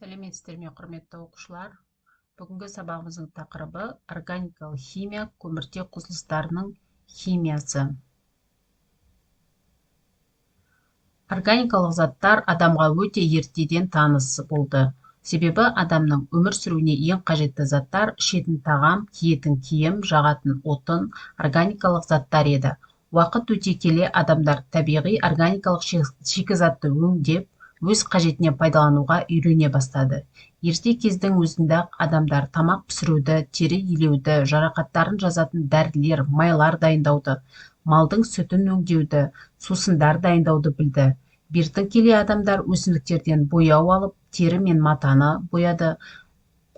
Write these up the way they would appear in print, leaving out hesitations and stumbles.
Сәлеметсіздер ме, құрметті оқушылар! Бүгінгі сабағымыздың тақырыбы: органикалық химия, көміртек қосылыстарының химиясы. Органикалық заттар адамға өте ертеден таныс болды. Себебі адамның өмір сүруіне ең қажетті заттар: ішетін тағам, киетін киім, жағатын отын органикалық заттар еді. Уақыт өте келе адамдар табиғи органикалық шикізатты өңдеп, өз қажетіне пайдалануға үйрене бастады. Ерте кездің өзінде-ақ адамдар тамақ пісіруді, тері илеуді, жарақаттарын жазатын дәрілер, майлар дайындауды, малдың сүтін өңдеуді, сусындар дайындауды білді. Бертін келе адамдар өсімдіктерден бояу алып, тері мен матаны бояды,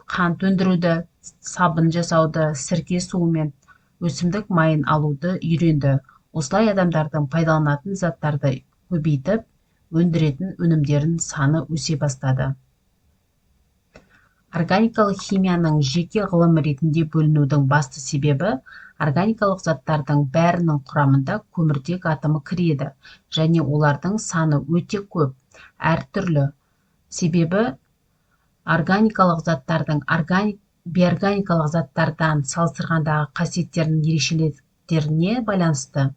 қант өндіруді, сабын жасауды, сірке суы мен өсімдік майын алуды үйренді. Осылай адамдардың пайдаланатын заттарды көбейтіп, өндіретін өнімдерінің саны өсе бастады. Органикалық химияның жеке ғылым ретінде бөлінудің басты себебі: органикалық заттардың бәрінің құрамында көміртек атомы кіреді және олардың саны өте көп, әртүрлі. Себебі органикалық заттардың бейорганикалық заттардан салыстырғандағы қасиеттерінің ерекшеліктеріне байланысты.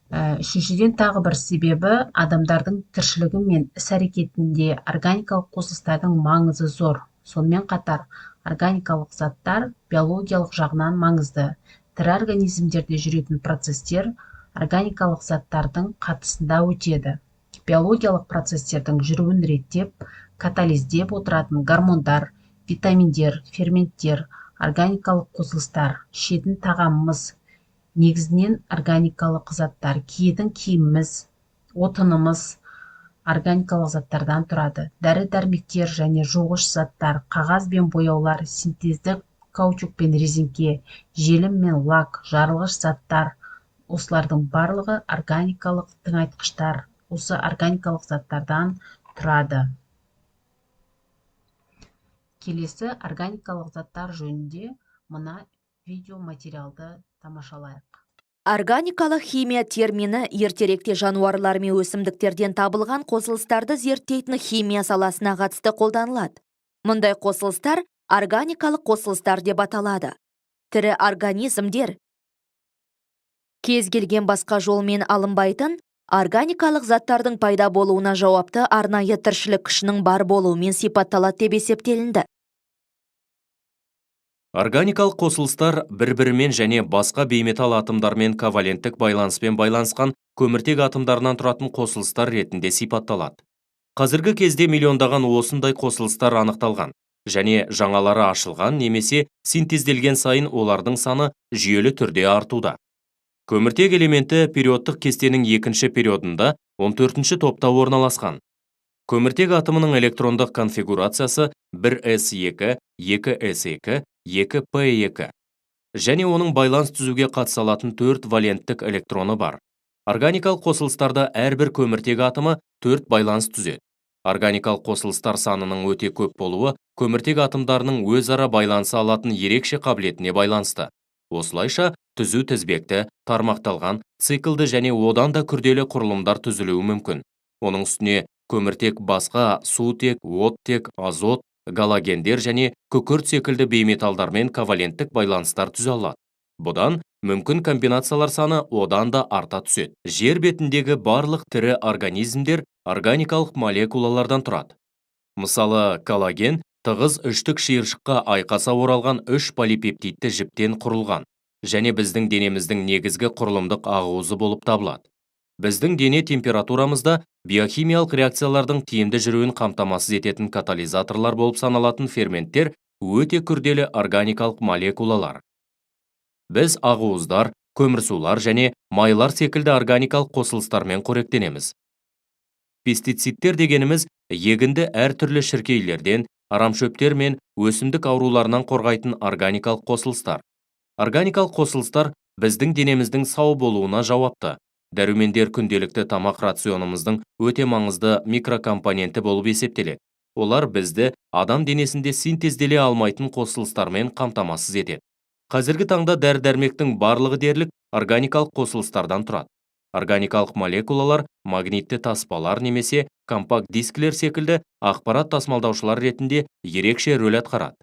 Үшіншіден, тағы бір себебі: адамдардың тіршілігі мен іс-әрекетінде органикалық қосылыстардың маңызы зор. Сонымен қатар органикалық заттар биологиялық жағынан маңызды. Тірі организмдерде жүретін процестер органикалық заттардың қатысында өтеді. Биологиялық процестердің жүруін реттеп, катализдеп отыратын гормондар, витаминдер, ферменттер органикалық қосылыстар. Ішетін тағамымыз негізінен органикалық заттар, киетін киіміміз, отынымыз органикалық заттардан тұрады. Дәрі-дәрмектер және жуғыш заттар, қағаз бен бояулар, синтездік каучук пен резеңке, желім мен лак, жарылғыш заттар, осылардың барлығы органикалық тыңайтқыштар, осы органикалық заттардан тұрады. Келесі органикалық заттар жөнінде мына видеоматериалды тамашалайық. Органикалық химия термині ертеректе жануарлар мен өсімдіктерден табылған қосылыстарды зерттейтін химия саласына қатысты қолданылады. Мұндай қосылыстар органикалық қосылыстар деп аталады. Тірі организмдер кез келген басқа жолмен алынбайтын органикалық заттардың пайда болуына жауапты арнайы тіршілік күшінің бар болуымен сипатталады деп есептелінді. Органикалық қосылыстар бір-бірімен және басқа бейметалл атомдармен коваленттік байланыспен байланысқан көміртек атомдарынан тұратын қосылыстар ретінде сипатталады. Қазіргі кезде миллиондаған осындай қосылыстар анықталған және жаңалары ашылған немесе синтезделген сайын олардың саны жүйелі түрде артуда. Көміртек элементі периодтық кестенің екінші периодында 14-ші топта орналасқан. Көміртек атомының электрондық конфигурациясы 1s2, 2s2, 2p2 және оның байланыс түзуге қатыса алатын 4 валенттік электроны бар. Органикалық қосылыстарда әрбір көміртек атомы 4 байланыс түзеді. Органикалық қосылыстар санының өте көп болуы көміртек атомдарының өзара байланыса алатын ерекше қабілетіне байланысты. Осылайша, түзу тізбекті, тармақталған, циклді және одан да күрделі құрылымдар түзілуі мүмкін. Оның үстіне көміртек басқа сутек, оттек, азот, галогендер және күкірт секілді бейметалдармен коваленттік байланыстар түзе алады. Бұдан мүмкін комбинациялар саны одан да арта түседі. Жер бетіндегі барлық тірі организмдер органикалық молекулалардан тұрады. Мысалы, коллаген тығыз үштік шиыршыққа айқаса оралған үш полипептидті жіптен құрылған және біздің денеміздің негізгі құрылымдық ақуызы болып табылады. Біздің дене температурамызда биохимиялық реакциялардың тиімді жүруін қамтамасыз ететін катализаторлар болып саналатын ферменттер өте күрделі органикалық молекулалар. Біз ақуыздар, көмірсулар және майлар секілді органикалық қосылыстармен қоректенеміз. Пестицидтер дегеніміз егінді әртүрлі шіркейлерден, арамшөптер мен өсімдік ауруларынан қорғайтын органикалық қосылыстар. Органикалық қосылыстар біздің денеміздің сау болуына жауапты. Дәрумендер күнделікті тамақ рационымыздың өте маңызды микрокомпоненті болып есептеледі. Олар бізді адам денесінде синтезделе алмайтын қосылыстармен қамтамасыз етеді. Қазіргі таңда дәрі-дәрмектің барлығы дерлік органикалық қосылыстардан тұрады. Органикалық молекулалар магнитті таспалар немесе компакт дискілер секілді ақпарат тасымалдаушылар ретінде ерекше рөл атқарады.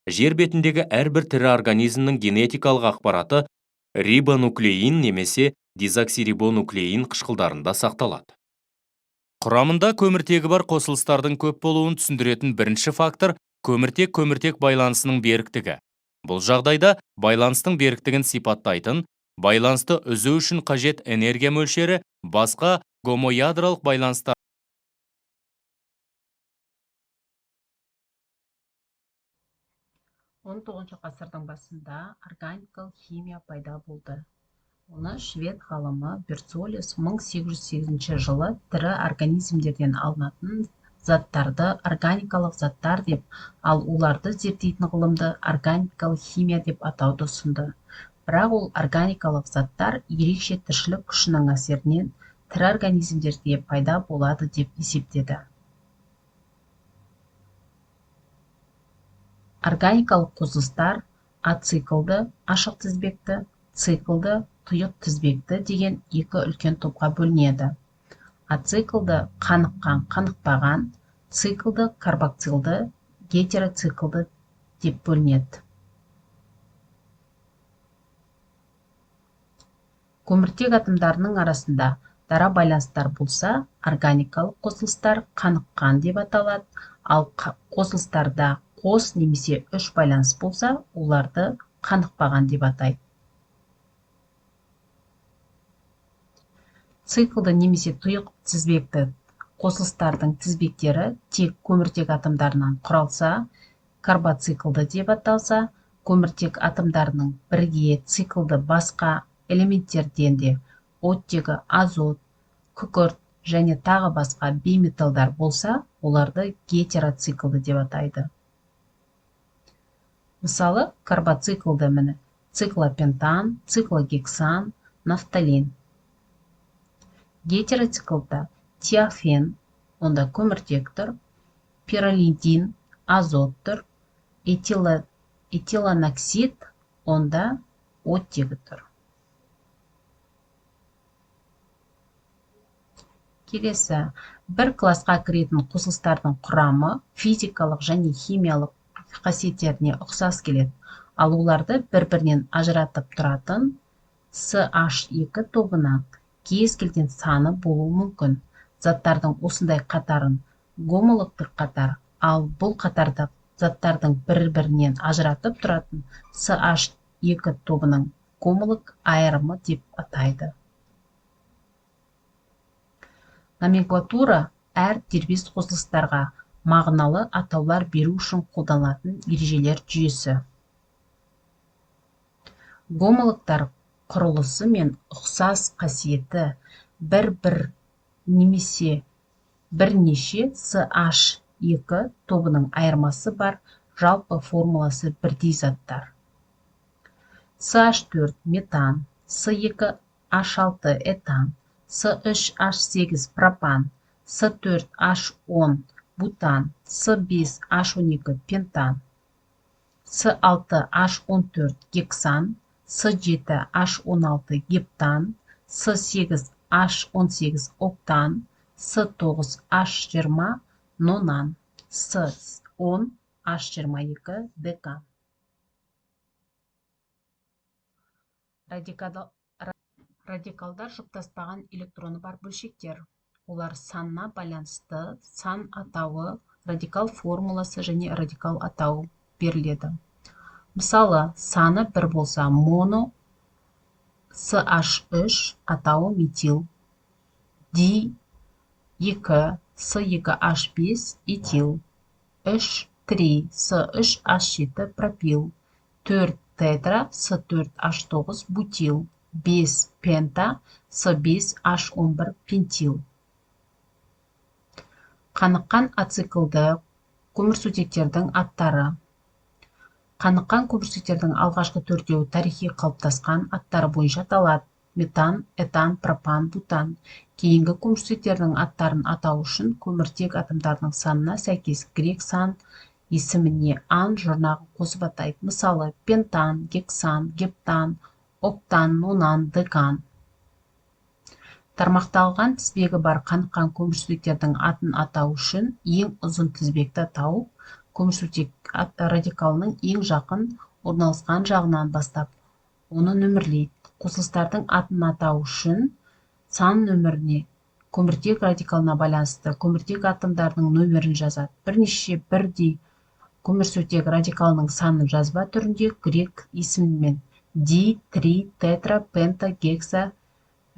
Жер бетіндегі әрбір тірі организмнің генетикалық ақпараты рибонуклеин немесе дезоксирибонуклеин қышқылдарында сақталады. Құрамында көміртегі бар қосылыстардың көп болуын түсіндіретін бірінші фактор көміртек-көміртек байланысының беріктігі. Бұл жағдайда байланыстың беріктігін сипаттайтын, байланысты үзу үшін қажет энергия мөлшері басқа гомоядролық байланыстар XIX ғасырдың басында органикалық химия пайда болды. Оны швед ғалымы Берцелиус 1808 жылы тірі организмдерден алынатын заттарды органикалық заттар деп, ал оларды зерттейтін ғылымды органикалық химия деп атауды ұсынды. Бірақ ол органикалық заттар ерекше тіршілік күшінің әсерінен тірі организмдерде пайда болады деп есептеді. Органикалық қосылыстар ациклды, ашық тізбекті, циклды, тұйық тізбекті деген екі үлкен топқа бөлінеді. Ациклды қаныққан, қанықпаған, циклды, карбоксилді, гетероциклды деп бөлінеді. Көміртек атомдарының арасында дара байланыстар болса, органикалық қосылыстар қаныққан деп аталады, ал қосылыстарда қос немесе үш байланыс болса, оларды қанықпаған деп атайды. Циклды немесе тұйық тізбекті қосылыстардың тізбектері тек көміртек атомдарынан құралса, карбоциклды деп аталса, көміртек атомдарының бірге циклды басқа элементтерден де оттегі, азот, күкірт және тағы басқа бейметалдар болса, оларды гетероциклды деп атайды. Мысалы, карбоциклды міне циклопентан, циклогексан, нафталин. Гетероциклда тиофен, онда көміртек тұр, пирролидин, азот тұр, этиленоксид, онда оттегі тұр. Келесі, бір классқа кіретін қосылыстардың құрамы физикалық және химиялық қасиеттеріне ұқсас келеді, ал оларды бір-бірінен ажыратып тұратын CH2 тобының кез келген саны болуы мүмкін. Заттардың осындай қатарын гомологтық қатар, ал бұл қатарда заттардың бір-бірінен ажыратып тұратын CH2 тобының гомолог айырымы деп атайды. Номенклатура әр дербес қосылыстарға мағыналы атаулар беру үшін қолданылатын ережелер жүйесі. Гомологтар құрылысы мен ұқсас қасиеті бір-бір немесе бірнеше CH2 тобының айырмасы бар жалпы формуласы бірдей заттар. CH4 метан, C2H6 этан, C3H8 пропан, C4H10 бутан, C5H12 пентан, C6H14 гексан, C7H16 гептан, C8H18 октан, C9H20 нонан, C10H22 декан. Радикалдар жұптаспаған электроны бар бөлшектер. Олар санына байланысты сан атауы, радикал формуласы және радикал атауы беріледі. Мысалы, саны бір болса моно CH3 атауы метил, ди 2 C2H5 этил, 3 три C3H7 пропил, 4 тетра C4H9 бутил, 5 пента C5H11 пентил. Қаныққан ациклды көмірсутектердің аттары. Қаныққан көмірсутектердің алғашқы төртеуі тарихи қалыптасқан аттары бойынша аталады: метан, этан, пропан, бутан. Кейінгі көмірсутектердің аттарын атау үшін көміртек атомдарының санына сәйкес грек сан есіміне ан жұрнағын қосып атайды. Мысалы, пентан, гексан, гептан, октан, нонан, декан. Тармақталған тізбегі бар қаныққан көмірсутектердің атын атау үшін ең ұзын тізбекті тауып, көмірсутек радикалының ең жақын орналасқан жағынан бастап оны нөмірлейді. Қосылыстардың атын атау үшін сан нөміріне көміртек радикалына байланысты көміртек атомдарының нөмірін жазады. Бірнеше бірдей көмірсутек радикалының санын жазба түрінде грек есімімен ди, три, тетра, пента, гекса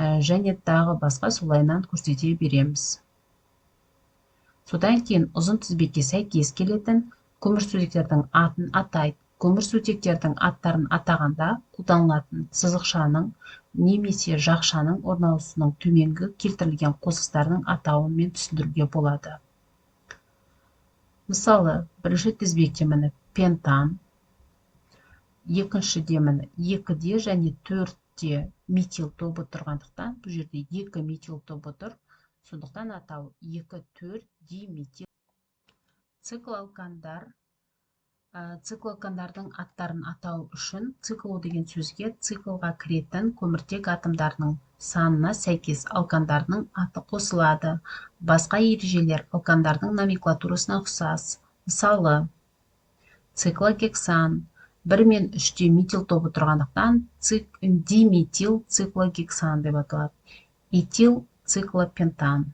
және тағы басқа солайынан көрсете береміз. Содан кейін ұзын тізбекке сәйкес келетін көмірсутектердің атын атайды. Көмірсутектердің аттарын атағанда қолданылатын сызықшаның немесе жақшаның орналасуының төменгі келтірілген қосылыстардың атауымен түсіндіруге болады. Мысалы, бірінші тізбекте міне пентан, екіншіде міне 2-де және 4-те метил тобы тұрғандықтан, бұл жерде 2 метил тобы тұр, сондықтан атауы 2,4 диметил. Циклоалкандардың аттарын атау үшін цикло деген сөзге циклға кіретін көміртек атомдарының санына сәйкес алкандардың аты қосылады. Басқа ережелер алкандардың номенклатурасына ұқсас. Мысалы, циклогексан 1 мен 3-те метил тобы тұрғандықтан диметил циклогексан деп аталады. Этил циклопентан.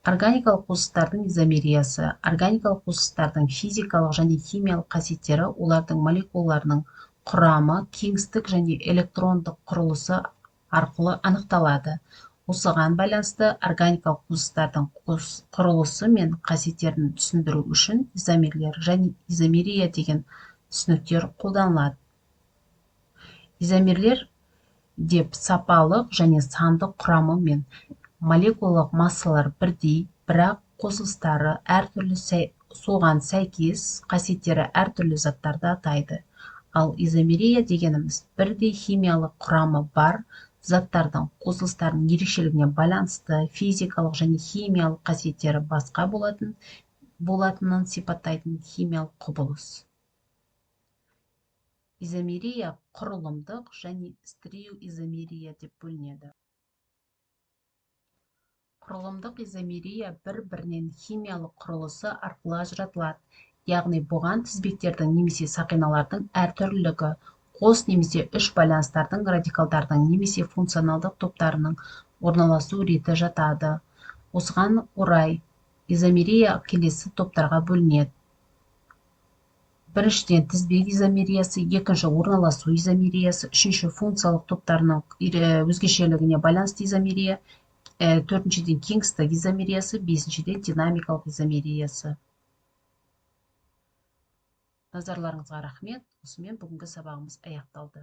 Органикалық қосылыстардың изомериясы. Органикалық қосылыстардың физикалық және химиялық қасиеттері олардың молекулаларының құрамы, кеңістік және электрондық құрылысы арқылы анықталады. Осыған байланысты органикалық қосылыстардың құрылысы мен қасиеттерін түсіндіру үшін изомерлер және изомерия деген түсініктер қолданылады. Изомерлер деп сапалық және сандық құрамы мен молекулалық массалары бірдей, бірақ қосылыстары әртүрлі, соған сәйкес қасиеттері әртүрлі заттарды атайды. Ал изомерия дегеніміз бірдей химиялық құрамы бар заттардың қосылыстарының ерекшелігіне байланысты физикалық және химиялық қасиеттері басқа болатынын сипаттайтын химиялық құбылыс. Изомерия құрылымдық және стереоизомерия деп бөлінеді. Құрылымдық изомерия бір-бірінен химиялық құрылысы арқылы ажыратылады, яғни бұған тізбектердің немесе сақиналардың әртүрлілігі, қос немесе үш байланыстардың, радикалдардың немесе функционалдық топтарының орналасу реті жатады. Осыған орай изомерия келесі топтарға бөлінеді. Біріншіден, тізбек изомериясы, екінші, орналасу изомериясы, үшінші, функциялық топтарының өзгешелігіне байланысты изомерия, төртіншіден, кеңістік изомериясы, бесіншіден, динамикалық изомериясы. Назарларыңызға рахмет. Осымен бүгінгі сабағымыз аяқталды.